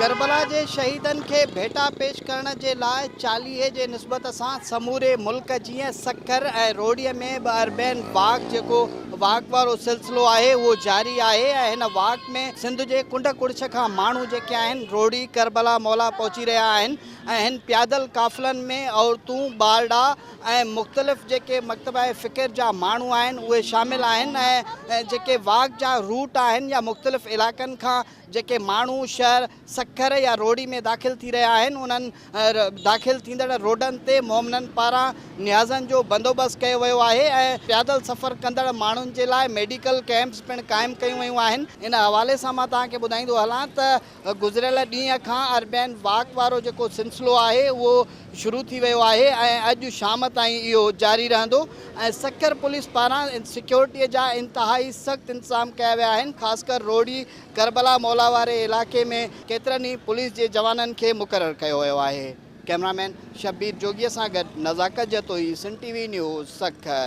ڪربلا جي شهيدن کي ڀيٽا پيش ڪرڻ جي لاء چاليهي جي نسبت سان سموري ملڪ جيئن سکر ۽ روهڙي ۾ به اربين واڪ جيڪو واڪ وارو سلسلو آهي اهو جاري آهي ۽ هن واڪ ۾ سنڌ جي ڪنڊ ڪڙڇ کان ماڻهو جيڪي آهن روهڙي ڪربلا مولا پهچي رهيا آهن ۽ هن پيادل قافلن ۾ عورتون ٻارڙا ۽ مختلف جيڪي مڪتبه فڪر جا ماڻهو آهن اهي شامل آهن ۽ جيڪي واڪ جا روٽ آهن يا مختلف علائقن کان جيڪي ماڻهو شهر سکر يا روهڙي ۾ داخل ٿي رهيا آهن انهن داخل ٿيندڙ روڊن تي مومنن پاران نيازن جو بندوبست ڪيو ويو آهي ۽ پيادل سفر ڪندڙ ماڻهن جي لاء ميڊيڪل ڪئمپس پڻ قائم ڪيون ويون آهن ان حوالي سان مان توهان کي ٻڌائيندو هلان ته گذريل ڏينهن کان اربين واڪ وارو جيڪو سلسلو آهي اهو شروع ٿي ويو آهي ۽ اڄ شام تائين اهو جاري رهندو ۽ سکر پوليس پاران سيڪيورٽي جا انتهائي سخت انتظام ڪيا ويا آهن خاص ڪر روهڙي ڪربلا مولا واري علائقي ۾ ڪيترن ئي پوليس جي جوانن کي مقرر ڪيو ويو آهي ڪئميرا مين شبير جوڳي سان گڏ Nazakat Jatoi Sindh T V news Sukkur.